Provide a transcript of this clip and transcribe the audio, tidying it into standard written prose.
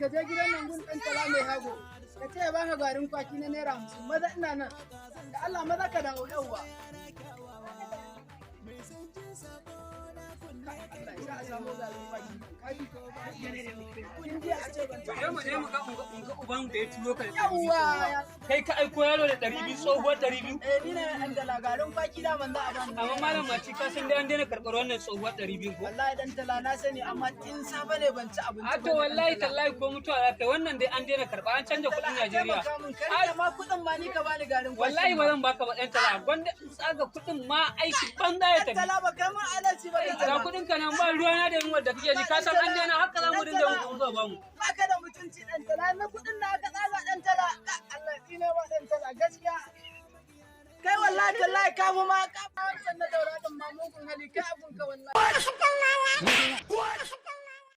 Ka je gidan nan gun ɗan Tala mai hago. Ka ce ya baka garin kwaki na ₦50. Maza, ina nan. Da Allah maza ka dawo, yauwa. Allah ya sa a samu garin kwaki. Kaji. Kun je a ce ban ci Je mu je mu ga in ga uban da ya turo ka da 200. Yawwa. Kai ka aiko yaro da 200, tsohuwar 200. Eh, ni ne ɗan Tala, garin kwaki da man za a bani. Amma Malam Mati, ka san dai an daina karɓar wannan tsohuwar 200 ko? Wallahi ɗan Tala, na sani, amma tun safe ne ban ci abinci A to ba ne, ɗan wallahi Tala. tallahi ko mutuwa za ka yi, wannan dai an daina karɓa, an canja kuɗin Najeriya. Taimaka min, kar da ma kuɗin ma ni ka bani garin kwaki. Wallahi ba zan baka ba, ɗan Tala, gwanda in tsaga kuɗin ma aiki banza ya Ɗan tafi. Tala, ba kai mun adalci ba, ɗan Ga Tala. kuɗin ka nan, ba ruwana da yunwar da kake ji, ka san an daina, haka za mu dinga muku zuwa ba mu. Ba ka da mutunci, ɗan Tala, na kuɗin da aka tsaga, ɗan Tala. Ka Allah tsine wa ɗan Tala gaskiya. Kai wallahi tallahi ka mu ma ka wancan na Daura din ma mugun hali kai abun ka wallahi.